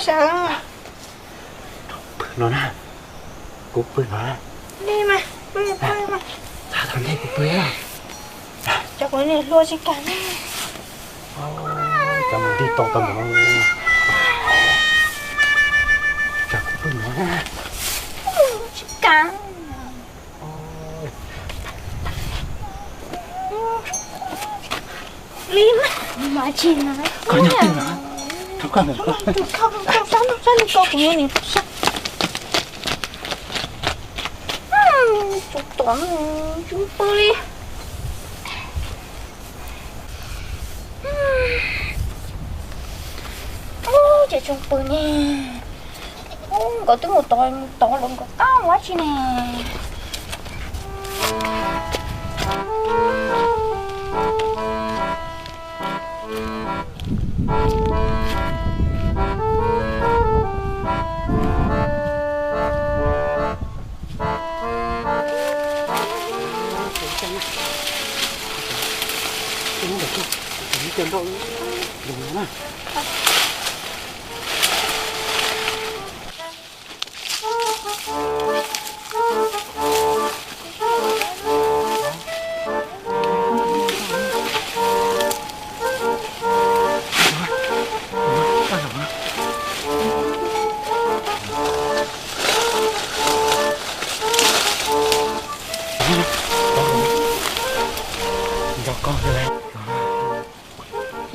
Sawv. Pw no na, kuv pw no na. Li mas, pw, pw mas. Txhob tau ntej kuv pw. Cov kuv niam hluas tsis kam ne. Cov mus ntij tau tau mus no. Tsam kuv pw no na. Tsis kam. Li mas, mas tsis no. Koj nyob twg no? Rau koj ntawm koj. Tus koj, tus koj, tus koj, tus koj, kuv nyob nim sab. Tus tom, tus pw li. Ub, ces tsoom pw ne. Ub, nkawd twb mus tod, mus tod lawm, nkawd qab ua dab tsi ne? Nrog koj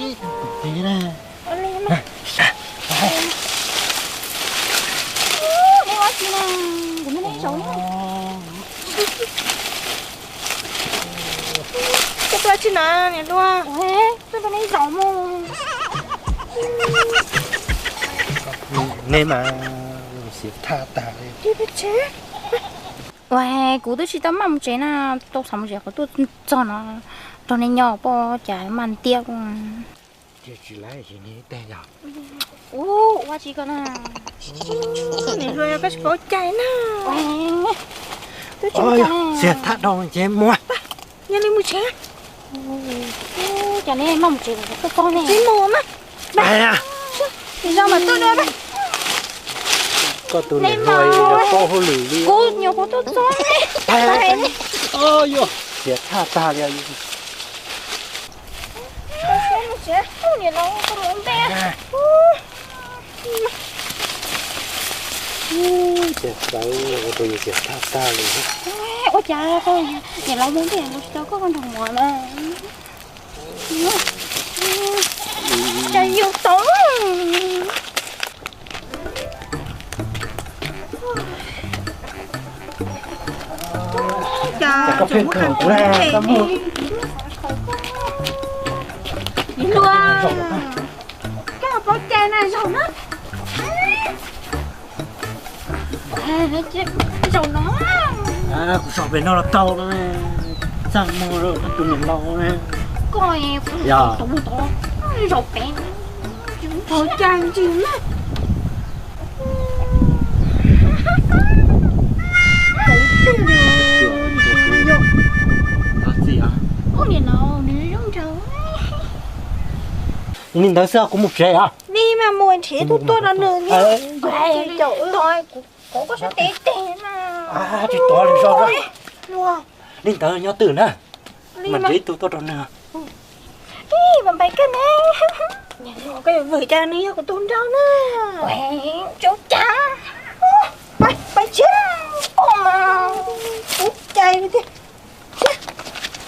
ib tug pem na. Neb ua dab tsi na? Kuv neb zaum. Koj tuaj tsi na niam hluas? Tuaj nrog neb zaum mus. Neb mas xiam thaj tag li. Ua, kuv twb tsis tau maj mus tsev na, tau xav mus tsev qhov tuaj txog no, nrog neb nyob poj cas maj ntiab. Ua tsis koj na. Niam hluas yog koj tsis paub cai na. Twb tsis paub cai na. Xiam thaj dhau ces mus. Yog li mus tsev. Cas neb maj mus tsev tuaj txog ne. Tsis mus na. Zoo mas tuaj dua na. Koj tus niam hluas yog paub hauj lwm li. Kuv nyuam qhuav tuaj txog ne. Xiam thaj tag li. Ces txawv ua rau yus xiam thaj tag li. Ua cas koj niam laus mus ntiag los tsis tau koj nrog mus na? Cas yus tau. Cas koj pheej khawm kuv na, koj mus. Niam hluas, koj paub cai na, zaum na. Zaum no. Kuv zaum pem no los tau no, txaj muag rau koj tus niam laus na. Koj, yog, zaum pem, paub cai ntsis na. Li ntawd xwb kuv mus tsev os. Ni mas mus nrhiav tus tuaj rau nws. Tsis tuav lwm zaus. Li ntawd nyob twj na. Mas nrhiav tus tuaj rau nws. Ib, mas npais koj ne. Koj yuav vwm cas nws yog kuv tus nraug na. Tsis ua cas. Pais, pais tsev. Ua mas kuv cais tiag.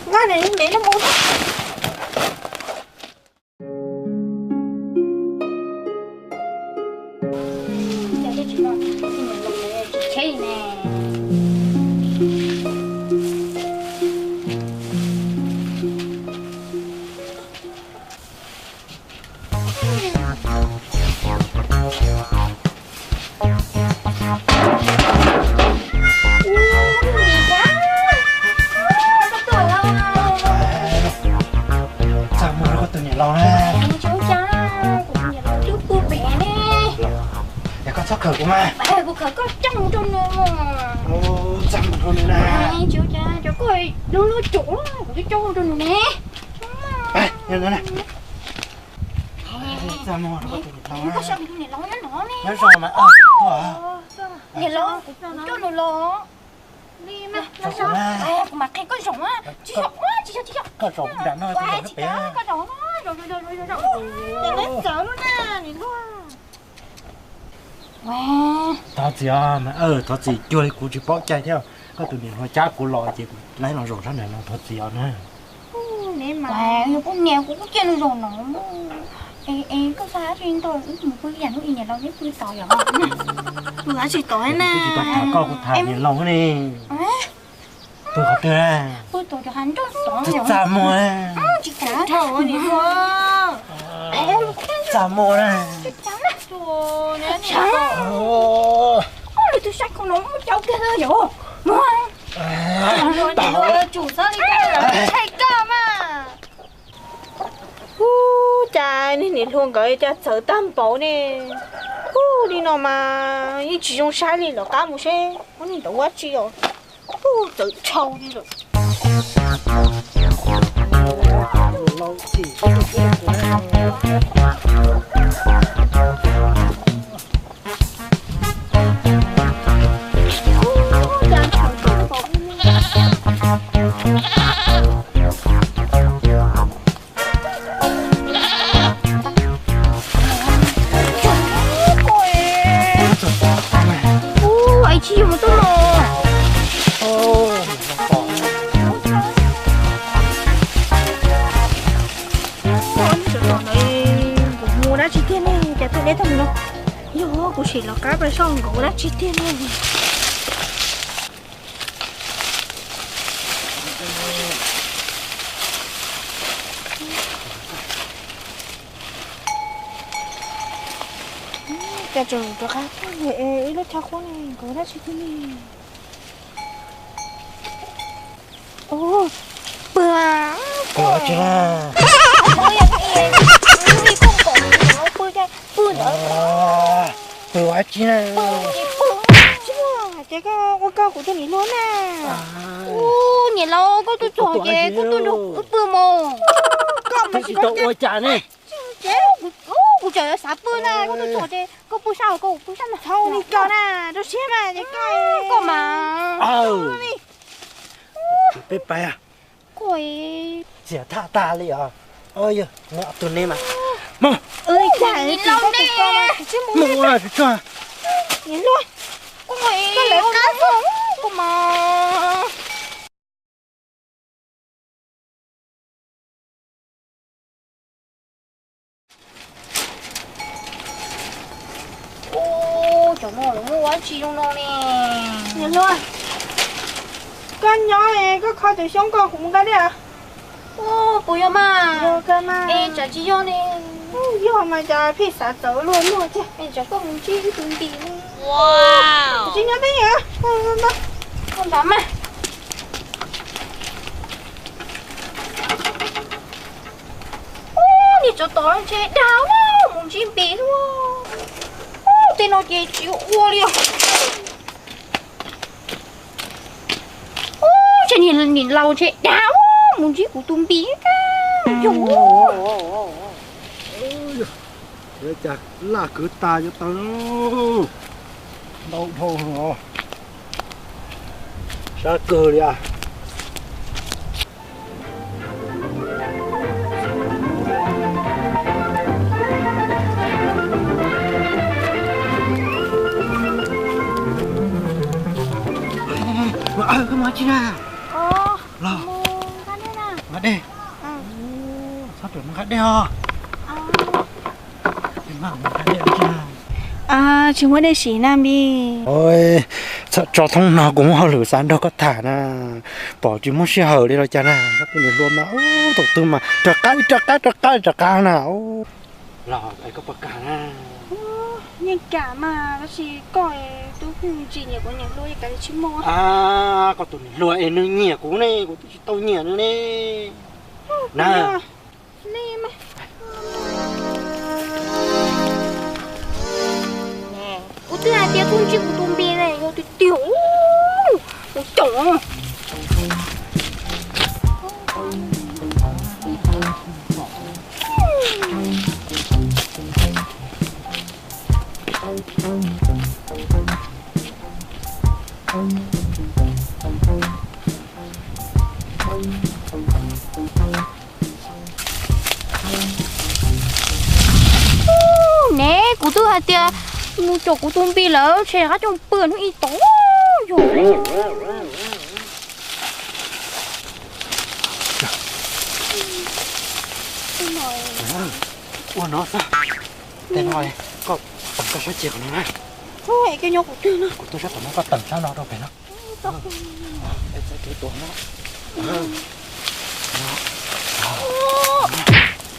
Nqa nws me no mus. Txaj muag rau koj tus niam laus na. Tsis ua cas, kuv tus niam laus twb pw pem ne. Yog koj txhob khawm kuv mas. Kuv khawm koj coj mus rau nws. Txaj muag rau nws na. Tsis ua cas, cov koj lub lub tsum kuv twb coj mus rau nws ne. Koj saib kuv tus niam laus nyob no ne. Niam laus, kuv coj nws los. Kuv mam qhia koj zoo. Tsis yog, tsis yog, tsis yog. Koj zaum nram no, kuv zaum pem. Koj zaum, zaum, zaum, zaum, zaum. Ces neb txawv lub na, niam hluas. Thov txim os, thov txim, cuag li kuv tsis paub cai thiab. Koj tus niam hluas cab kuv los ces kuv laib los zaum sab nram no, thov txim os na. Yog kuv niam kuv kuj cia nws zaum no. Es koj xav dab tsi ntau, wb mus pw ib yam hnub ib niam laus neb pw tod yom. Pw dab tsi tod na? Kuv tsis tau tham koj, kuv tham niam laus ne. Pw qhov twg? Pw tod cov hav nroj tod. Txaj muag. Tsis tau dhau niam hluas. Txaj muag na. Lwm tus saib qhov no muaj cau kiag yom. Mus. Tsum txhob li koj mas. Ub, cas niag niam hluas nkawd cas txawv tag npaum ne. Ub, li no mas yeej tsis zoo saib li, lawv qab mus seb ua niag ntawd ua dab tsi os. Ub, txawv dhau li lawm. Ub, es tsis yog mus tuaj los. Ub, kuv mus dab tsi tiag ne, cas tuaj deb tag no. Yog kuv sim los qab pais soj nkaus dab tsi tiag ne. Cas tseem rov qab tuaj ib lub chaw qub ne, nkaus dab tsi tiag ne. Ub, pw, pw ua dab tsi na? Pw ua dab tsi na? Ces koj ua koj kuv tus niam hluas na. Ub, niam laus, koj tuaj txog ces koj tuaj nrog wb pw mos. Koj mas tsis tau ua cas ne. Ces kuv tseem xav pw na, koj tuaj txog ces koj pw sab hauv, koj pw sab no. Thaum li koj na, rau siab mas ces koj, koj mas. Peb pais. Koj txias thaj tag li os. Yog mus tus ne mas. Mus. Mus ua tsuag. Koj lawv qab koj mas. Ub, cov no lawv muaj ua dab tsi zoo no ne? Niam hluas, koj nyob es koj kho tus xyoob ko kuv mus nqa dej. Ub, puas yog mas? Es tsam tsis yog ne? Yog mas cas pheej xav txawv luag luag thiab. Es tsam koj mus ntsib ib tug npis ne. Tsis nyob twj ywm. Ub, niag tsov tom ntshe dag mus ntsib npis xwb. Ub, tej no ces tsis ua li os. Ub, ntshe niag niam laus ntshe dag mus ntsib kuv tus npis. Yog, cas laj kwv tas cov taw no ntau dhau os. Sab kawg li as. Koj mus tsi na? Los, nqa dej. Txhob rawm mus nqa dej os. Tsis muaj dej siv na npis. Tso thoob no kuv muaj hauj lwm xav nrog koj tham na. Pom tsis muaj sij hawm li los cas na, koj tus niam hluas mas thaum twg mas rov qab rov qab rov qab rov qab na. Los es koj puas kam na? Yeej kam mas, tab sis koj twb ntsis nyiam kuv niam hluas, yeej kam li tsis muaj. Koj tus niam hluas es nws nyiam kuv ne, kuv twb tsis tau nyiam nws ne. Na, kuv twb hais tias tuaj ntsib kuv tus npis ne, yog tiag tiag, mus caum. Ne, kuv twb hais tias mus tom kuv tus npis lawm, tshem qab coj pw hnub ib tod. Yog ua no xwb. Tej no koj teem koj sab ceg qhov no na. Kuv tuaj sab tom no, koj teem sab no rau pem no.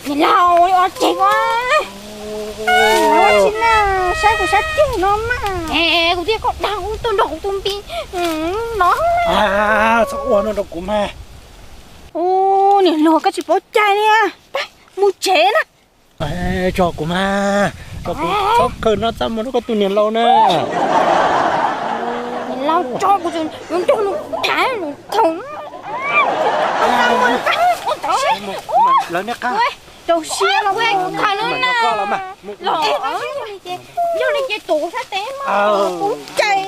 Niam laus, ua tseg ua tsi na, saib kuv sab ceg no mas. Es kuv thiaj koj dag ub tuaj nrog kuv tus npis no. Txhob ua no rau kuv mas. Ub, niam laus, koj tsis paub cai li. Mus tsev na. Tso kuv mas, tso kuv txhob khaws no txaj muag rau koj tus niam laus na. Niam laus, tso kuv, yuav nrog nws tham khoom. Lawv niaj qab rau siab los khaws no na. Los yog li ces tus sab tes mas kuv cais.